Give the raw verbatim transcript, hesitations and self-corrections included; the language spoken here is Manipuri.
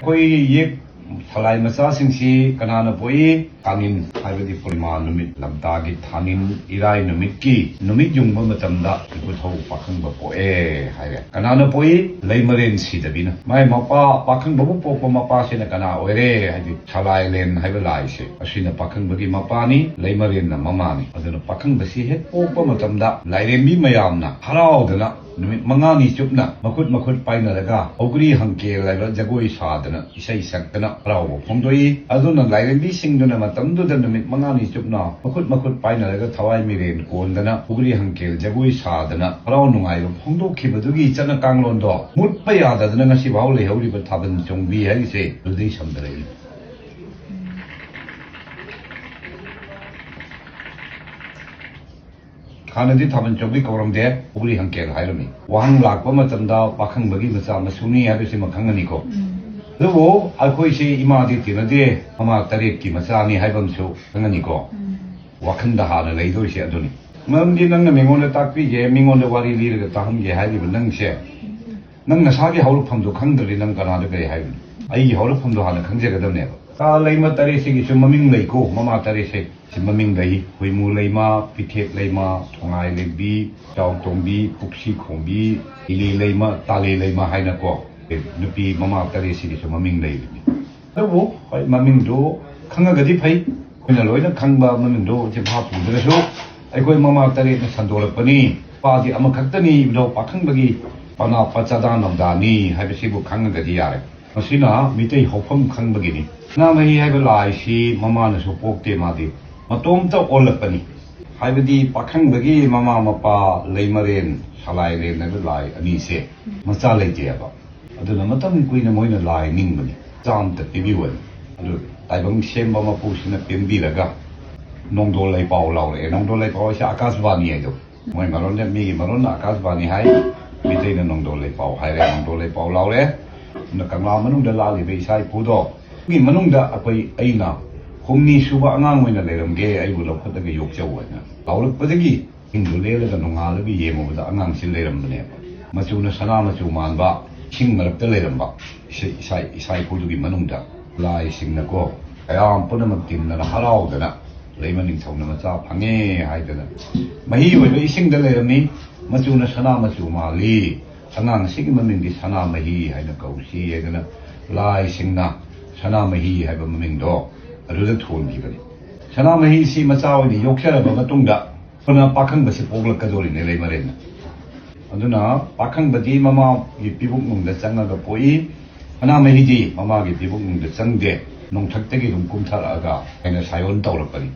ꯑꯩꯈꯣꯏ ꯌꯦꯛ ꯁꯂꯥꯏ ꯃꯆꯥꯁꯤꯡꯁꯤ ꯀꯅꯥꯅ ꯄꯣꯛꯏ? ꯊꯥꯅꯤꯟ, ꯍꯥꯏꯕꯗꯤ ꯄꯨꯔꯅꯤꯃꯥ ꯅꯨꯃꯤꯠ, ꯂꯝꯇꯥꯒꯤ ꯊꯥꯅꯤꯟ ꯏꯔꯥꯏ ꯅꯨꯃꯤꯠꯀꯤ ꯅꯨꯃꯤꯠ ꯌꯨꯡꯕ ꯃꯇꯝꯗ ꯏꯄꯨꯊꯧ ꯄꯥꯈꯪꯕ ꯄꯣꯛꯑꯦ ꯍꯥꯏꯔꯦ꯫ ꯀꯅꯥꯅ ꯄꯣꯛꯏ? ꯂꯩꯃꯔꯦꯟ ꯁꯤꯗꯕꯤꯅ꯫ ꯃꯥꯏ ꯃꯄꯥ, ꯄꯥꯈꯪꯕꯕꯨ ꯄꯣꯛꯄ ꯃꯄꯥꯁꯤꯅ ꯀꯅꯥ ꯑꯣꯏꯔꯦ? ꯍꯥꯏꯗꯤ ꯁꯂꯥꯏꯂꯦꯟ ꯍꯥꯏꯕ ꯂꯥꯏꯁꯦ, ꯑꯁꯤꯅ ꯄꯥꯈꯪꯕꯒꯤ ꯃꯄꯥꯅꯤ, ꯂꯩꯃꯔꯦꯟꯅ ꯃꯃꯥꯅꯤ꯫ ꯑꯗꯨꯅ ꯄꯥꯈꯪꯕꯁꯤ ꯍꯦꯛ ꯄꯣꯛꯄ ꯃꯇꯝꯗ ꯂꯥꯏꯔꯦꯝꯕꯤ ꯃꯌꯥꯝꯅ ꯍꯔꯥꯎꯗꯅ ꯅꯨꯃꯤꯠ ꯃꯉꯥꯅꯤ ꯆꯨꯞꯅ ꯃꯈꯨꯠ ꯃꯈꯨꯠ ꯄꯥꯏꯅꯔꯒ ꯍꯧꯒ꯭ꯔꯤ ꯍꯪꯀꯦꯜ ꯍꯥꯏꯕ ꯖꯒꯣꯏ ꯁꯥꯗꯅ, ꯏꯁꯩ ꯁꯛꯇꯅ ꯍꯔꯥꯎꯕ ꯐꯣꯡꯗꯣꯛꯏ꯫ ꯑꯗꯨꯅ ꯂꯥꯏꯔꯦꯝꯕꯤꯁꯤꯡꯗꯨꯅ ꯃꯇꯝꯗꯨꯗ ꯅꯨꯃꯤꯠ ꯃꯉꯥꯅꯤ ꯆꯨꯞꯅ ꯃꯈꯨꯠ ꯃꯈꯨꯠ ꯄꯥꯏꯅꯔꯒ ꯊꯋꯥꯏ ꯃꯤꯔꯦꯟ ꯀꯣꯟꯗꯅ ꯍꯧꯒ꯭ꯔꯤ ꯍꯪꯀꯦꯜ ꯖꯒꯣꯏ ꯁꯥꯗꯅ ꯍꯔꯥꯎ ꯅꯨꯡꯉꯥꯏꯕ ꯐꯣꯡꯗꯣꯛꯈꯤꯕꯗꯨꯒꯤ ꯆꯠꯅ ꯀꯥꯡꯂꯣꯟꯗꯣ ꯃꯨꯠꯄ ꯌꯥꯗꯗꯅ ꯉꯁꯤꯐꯥꯎ ꯂꯩꯍꯧꯔꯤꯕ ꯊꯥꯕꯜ ꯆꯣꯡꯕꯤ ꯍꯥꯏꯔꯤꯁꯦ ꯑꯗꯨꯗꯩ ꯁꯝꯗꯔꯛꯏ꯫ ꯍꯥꯟꯅꯗꯤ ꯊꯥꯕꯜ ꯆꯣꯡꯕꯤ ꯀꯧꯔꯝꯗꯦ, ꯍꯧꯒ꯭ꯔꯤ ꯍꯪꯀꯦꯜ ꯍꯥꯏꯔꯝꯃꯤ꯫ ꯋꯥꯍꯪ ꯂꯥꯛꯄ ꯃꯇꯝꯗ ꯄꯥꯈꯪꯕꯒꯤ ꯃꯆꯥ ꯃꯁꯨꯅꯤ ꯍꯥꯏꯕꯁꯤꯃ ꯈꯪꯉꯅꯤꯀꯣ꯫ ꯑꯗꯨꯕꯨ ꯑꯩꯈꯣꯏꯁꯤ ꯏꯃꯥꯗꯤ ꯇꯤꯟꯅꯗꯦ, ꯃꯃꯥ ꯇꯔꯦꯠꯀꯤ ꯃꯆꯥꯅꯤ ꯍꯥꯏꯕ ꯑꯃꯁꯨ ꯈꯪꯉꯅꯤꯀꯣ꯫ ꯋꯥꯈꯜꯗ ꯍꯥꯟꯅ ꯂꯩꯗꯣꯏꯁꯦ ꯑꯗꯨꯅꯤ꯫ ꯃꯔꯝꯗꯤ ꯅꯪꯅ ꯃꯤꯉꯣꯟꯗ ꯇꯥꯛꯄꯤꯒꯦ, ꯃꯤꯉꯣꯟꯗ ꯋꯥꯔꯤ ꯂꯤꯔꯒ ꯇꯥꯍꯟꯒꯦ ꯍꯥꯏꯔꯤꯕ ꯅꯪꯁꯦ, ꯅꯪ ꯅꯁꯥꯒꯤ ꯍꯧꯔꯛꯐꯝꯗꯣ ꯈꯪꯗ꯭ꯔꯗꯤ ꯅꯪ ꯀꯅꯥꯗ ꯀꯔꯤ ꯍꯥꯏꯕꯅꯣ? ꯑꯩꯒꯤ ꯍꯧꯔꯛꯐꯝꯗꯣ ꯍꯥꯟꯅ ꯈꯪꯖꯒꯗꯕꯅꯦꯕ꯫ ꯀꯥ ꯂꯩꯃ ꯇꯔꯦꯠꯁꯤꯒꯤꯁꯨ ꯃꯃꯤꯡ ꯂꯩꯀꯣ, ꯃꯃꯥ ꯇꯔꯦꯠꯁꯦ꯫ ꯁꯤ ꯃꯃꯤꯡ ꯂꯩ, ꯍꯨꯏꯃꯨ ꯂꯩꯃ, ꯄꯤꯊꯦꯛ ꯂꯩꯃ, ꯊꯣꯡꯉꯥꯏ ꯂꯩꯕꯤ, ꯆꯥꯎꯇꯣꯝꯕꯤ, ꯄꯨꯛꯁꯤ ꯈꯣꯡꯕꯤ, ꯏꯂꯤ ꯂꯩꯃ, ꯇꯥꯂꯦ ꯂꯩꯃ ꯍꯥꯏꯅꯀꯣ꯫ ꯅꯨꯄꯤ ꯃꯃꯥ ꯇꯔꯦꯠꯁꯤꯒꯤꯁꯨ ꯃꯃꯤꯡ ꯂꯩꯔꯤꯅꯤ꯫ ꯑꯗꯨꯕꯨ ꯍꯣꯏ, ꯃꯃꯤꯡꯗꯣ ꯈꯪꯉꯒꯗꯤ ꯐꯩ꯫ ꯑꯩꯈꯣꯏꯅ ꯂꯣꯏꯅ ꯈꯪꯕ ꯃꯃꯤꯡꯗꯣ ꯆꯤꯟꯐꯥ ꯄꯨꯗ꯭ꯔꯁꯨ ꯑꯩꯈꯣꯏ ꯃꯃꯥ ꯇꯔꯦꯠꯅ ꯁꯟꯗꯣꯔꯛꯄꯅꯤ꯫ ꯅꯨꯄꯥꯗꯤ ꯑꯃꯈꯛꯇꯅꯤ, ꯏꯕꯨꯙꯧ ꯄꯥꯈꯪꯕꯒꯤ ꯄꯅꯥ ꯄꯆꯥꯗꯥ ꯅꯝꯗꯥꯅꯤ ꯍꯥꯏꯕꯁꯤꯕꯨ ꯈꯪꯉꯒꯗꯤ ꯌꯥꯔꯦ꯫ ꯃꯁꯤꯅ ꯃꯤꯇꯩ ꯍꯧꯐꯝ ꯈꯪꯕꯒꯤꯅꯤ꯫ ꯁꯅꯥꯃꯍꯤ ꯍꯥꯏꯕ ꯂꯥꯏꯁꯤ ꯃꯃꯥꯅꯁꯨ ꯄꯣꯛꯇꯦ, ꯃꯥꯗꯤ ꯃꯇꯣꯝꯇ ꯑꯣꯜꯂꯛꯄꯅꯤ꯫ ꯍꯥꯏꯕꯗꯤ ꯄꯥꯈꯪꯕꯒꯤ ꯃꯃꯥ ꯃꯄꯥ ꯂꯩꯃꯔꯦꯟ, ꯁꯂꯥꯏꯔꯦꯟ ꯍꯥꯏꯕ ꯂꯥꯏ ꯑꯅꯤꯁꯦ ꯃꯆꯥ ꯂꯩꯇꯦꯕ꯫ ꯑꯗꯨꯅ ꯃꯇꯝ ꯀꯨꯏꯅ ꯃꯣꯏꯅ ꯂꯥꯏ ꯅꯤꯡꯕꯅꯤ, ꯃꯆꯥ ꯑꯝꯇ ꯄꯤꯕꯤꯌꯨꯅ꯫ ꯑꯗꯨ ꯇꯥꯏꯕꯪ ꯁꯦꯝꯕ ꯃꯄꯨꯁꯤꯅ ꯄꯦꯟꯕꯤꯔꯒ ꯅꯣꯡꯗꯣꯜ ꯂꯩꯄꯥꯎ ꯂꯥꯎꯔꯛꯑꯦ꯫ ꯅꯣꯡꯗꯣꯜ ꯂꯩꯄꯥꯎ ꯍꯥꯏꯁꯦ ꯑꯀꯥꯁꯕꯥꯅꯤ ꯍꯥꯏꯗꯣ꯫ ꯃꯣꯏ ꯃꯔꯣꯟꯗ, ꯃꯤꯒꯤ ꯃꯔꯣꯟꯅ ꯑꯀꯥꯁꯕꯥꯅꯤ ꯍꯥꯏ, ꯃꯤꯇꯩꯅ ꯅꯣꯡꯗꯣꯜ ꯂꯩꯄꯥꯎ ꯍꯥꯏꯔꯦ꯫ ꯅꯣꯡꯗꯣꯜ ꯂꯩꯄꯥꯎ ꯂꯥꯎꯔꯦ꯫ ꯑꯗꯨꯅ ꯀꯪꯂꯥ ꯃꯅꯨꯡꯗ ꯂꯥꯜꯂꯤꯕ ꯏꯆꯥ ꯏꯄꯨꯗꯣ, ꯑꯗꯨꯒꯤ ꯃꯅꯨꯡꯗ ꯑꯩꯈꯣꯏ, ꯑꯩꯅ ꯍꯨꯝꯅꯤ ꯁꯨꯕ ꯑꯉꯥꯡ ꯑꯣꯏꯅ ꯂꯩꯔꯝꯒꯦ, ꯑꯩꯕꯨ ꯂꯧꯈꯠꯂꯒ ꯌꯣꯛꯆꯧ ꯍꯥꯏꯅ ꯂꯥꯎꯔꯛꯄꯗꯒꯤ ꯏꯪꯗꯨ ꯂꯦꯜꯂꯒ ꯅꯣꯡꯉꯥꯜꯂꯒ ꯌꯦꯡꯉꯨꯕꯗ ꯑꯉꯥꯡꯁꯤ ꯂꯩꯔꯝꯕꯅꯦꯕ꯫ ꯃꯆꯨꯅ ꯁꯅꯥ ꯃꯆꯨ ꯃꯥꯟꯕ, ꯏꯁꯤꯡ ꯃꯔꯛꯇ ꯂꯩꯔꯝꯕ ꯏꯁꯩ- ꯏꯁꯥ- ꯏꯁꯥ ꯏꯄꯨꯗꯨꯒꯤ ꯃꯅꯨꯡꯗ ꯂꯥꯏꯁꯤꯡꯅꯀꯣ, ꯃꯌꯥꯝ ꯄꯨꯝꯅꯃꯛ ꯇꯤꯟꯗꯅ ꯍꯔꯥꯎꯗꯅ, ꯂꯩꯃ ꯅꯤꯡꯊꯧꯅ ꯃꯆꯥ ꯐꯪꯉꯦ ꯍꯥꯏꯗꯅ, ꯃꯍꯤ ꯑꯣꯏꯕ ꯏꯁꯤꯡꯗ ꯂꯩꯔꯝꯃꯤ, ꯃꯆꯨꯅ ꯁꯅꯥ ꯃꯆꯨ ꯃꯥꯜꯂꯤ, ꯑꯉꯥꯡ ꯑꯁꯤꯒꯤ ꯃꯃꯤꯡꯗꯤ ꯁꯅꯥꯃꯍꯤ ꯍꯥꯏꯅ ꯀꯧꯁꯤ ꯍꯥꯏꯗꯅ, ꯂꯥꯏꯁꯤꯡꯅ ꯁꯅꯥꯃꯍꯤ ꯍꯥꯏꯕ ꯃꯃꯤꯡꯗꯣ ꯑꯗꯨꯗ ꯊꯣꯟꯈꯤꯕꯅꯤ꯫ ꯁꯅꯥꯃꯍꯤꯁꯤ ꯃꯆꯥ ꯑꯣꯏꯅ ꯌꯣꯛꯆꯔꯕ ꯃꯇꯨꯡꯗ, ꯑꯗꯨꯅ ꯄꯥꯈꯪꯕꯁꯤ ꯄꯣꯛꯂꯛꯀꯗꯧꯔꯤꯅꯦ ꯂꯩꯃꯔꯦꯟꯅ꯫ ꯑꯗꯨꯅ ꯄꯥꯈꯪꯕꯗꯤ ꯃꯃꯥꯒꯤ ꯄꯤꯕꯨꯛꯅꯨꯡꯗ ꯆꯪꯉꯒ ꯄꯣꯛꯏ, ꯁꯅꯥꯃꯍꯤꯗꯤ ꯃꯃꯥꯒꯤ ꯄꯤꯕꯨꯛꯅꯨꯡꯗ ꯆꯪꯗꯦ, ꯅꯣꯡꯊꯛꯇꯒꯤ ꯑꯗꯨꯝ ꯀꯨꯝꯊꯔꯛꯑꯒ ꯍꯥꯏꯅ ꯁꯥꯏꯑꯣꯟ ꯇꯧꯔꯛꯄꯅꯤ꯫